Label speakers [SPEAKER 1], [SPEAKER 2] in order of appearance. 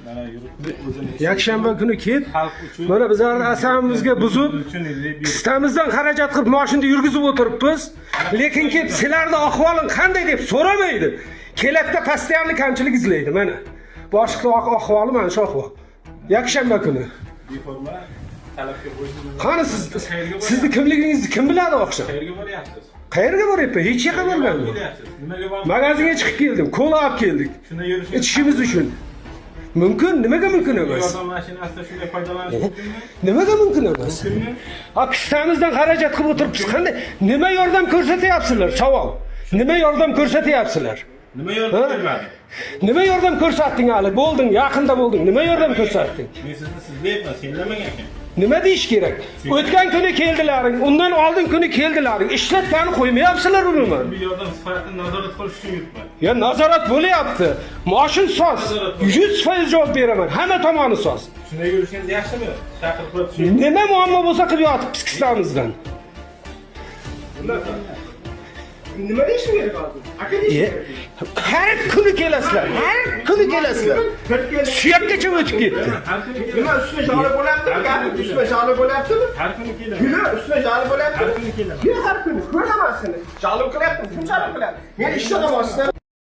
[SPEAKER 1] Mana yuribdi o'zini.
[SPEAKER 2] Yakshanba kuni kelib,
[SPEAKER 1] Xalq uchun.
[SPEAKER 2] Mana bizlarni asamimizga buzib,
[SPEAKER 1] Uchun izlab.
[SPEAKER 2] Kistamizdan xarajat qilib moshinada yurgizib o'tiribmiz. Lekin kelib sizlarni ahvoling qanday deb so'ramaydi. Keladida постоянно kamchilik izlaydi mana. Boshliqning ahvoli mana shu ahvol. Yakshanba kuni.
[SPEAKER 1] Beforma talabga bo'ysunmagan.
[SPEAKER 2] Qani siz, sizni kimligingizni kim biladi oqshom?
[SPEAKER 1] Qayerga boryapsiz?
[SPEAKER 2] Qayerga boryapman? Hech yerga bormayman.
[SPEAKER 1] Kelyapsiz. Nimaga borib?
[SPEAKER 2] Magazinga chiqib keldim, kola olib keldik.
[SPEAKER 1] Shunda yurishingiz
[SPEAKER 2] Ichishimiz uchun. Mumkin, nimaga mumkin emas?
[SPEAKER 1] Yordam mashinasida shunday foydalanish mumkinmi?
[SPEAKER 2] Nimaga mumkin emas?
[SPEAKER 1] Mumkinmi?
[SPEAKER 2] Ha, kistamizdan xarajat qilib o'tiribmiz. Qanday? Nima yordam ko'rsatyapsizlar? Savol. Nima yordam ko'rsatyapsizlar?
[SPEAKER 1] Nima yordam
[SPEAKER 2] Ha?
[SPEAKER 1] bermadi?
[SPEAKER 2] Nima yordam ko'rsatding hali? Bo'lding, yaqinda bo'lding. Nima yordam ko'rsatding?
[SPEAKER 1] Men sizni sizlayapman, senlamagan ekan.
[SPEAKER 2] Nima deyish kerak? O'tgan kuni keldilaring, undan oldin kuni keldilaring. Ishlatgani qo'ymayapsizlar umuman.
[SPEAKER 1] Bu yordam sifatini nazorat qilish uchun yuribman.
[SPEAKER 2] Ya nazorat bo'lyapti. Moshin soz. 100% javob beraman. Hamma tomoni soz.
[SPEAKER 1] Shunday yurishingiz yaxshimi? Chaqirib qo'yib tushing.
[SPEAKER 2] Nima muammo bo'lsa qilib yotibmiz kistamizdan.
[SPEAKER 3] Nima deyishim kerak hozir? Aka deyishim kerak.
[SPEAKER 2] Har kuni kelasizlar. Har kuni kelasizlar.
[SPEAKER 3] Bir keldi.
[SPEAKER 2] Suyakkacha o'tib ketdi.
[SPEAKER 1] Har kuni
[SPEAKER 3] Nima
[SPEAKER 1] kelaman.
[SPEAKER 3] ustuna joli bo'lyaptimi? Gapim ustuna joli bo'lyaptimi?
[SPEAKER 1] Har kuni kelaman.
[SPEAKER 3] Kuni ustuna joli bo'lyaptimi?
[SPEAKER 1] Har kuni kelaman.
[SPEAKER 3] Yo'q, har kuni ko'raman seni. Joli qilyaptimi? Kim joli qilyapti? Men ishdan olmasdan